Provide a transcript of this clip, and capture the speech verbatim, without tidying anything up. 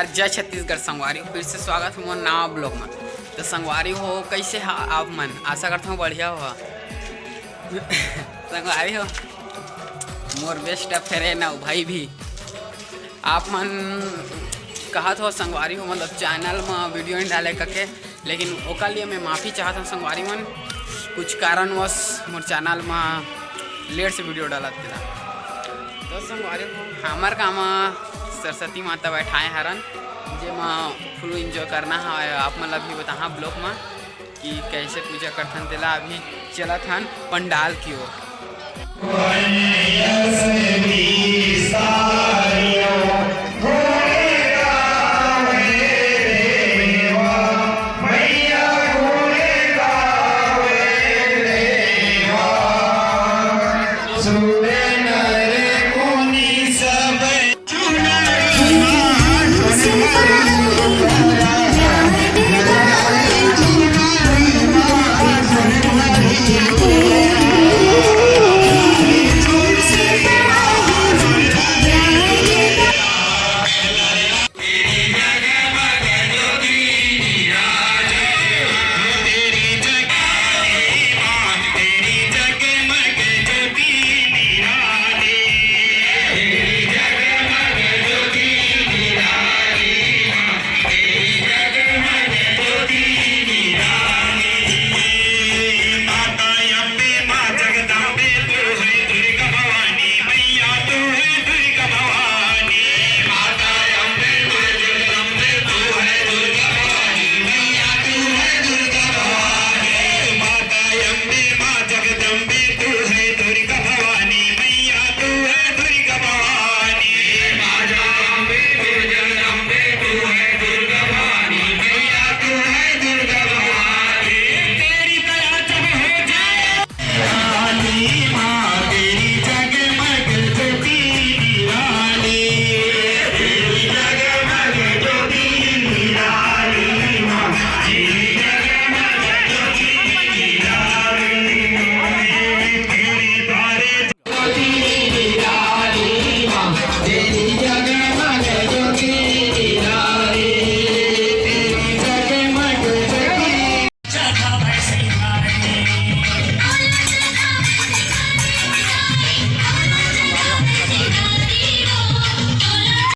जय छत्तीसगढ़ संगवारी हो, फिर से स्वागत हे मोर नवा vlog में। तो संगवारी हो, कैसे हा आप मन? आशा करता हूँ बढ़िया हो। संगवारी हो, मोर best friend हे ना भाई भी, आप मन कहत हो संगवारी हो, मतलब channel में video नहीं डाले करके, लेकिन ओकर लिए मैं माफ़ी चाहत हूँ संगवारी मन, कुछ कारणवश मोर channel में late से video डालत तेला। तो संगवारी हो, हमर गाँव में सरस्वती माता बैठाए हरन, जेमा full enjoy करना है। आप मन ला भी बताहा vlog में कि कैसे पूजा करथन तेला। अभी चलत हन पंडाल की ओर।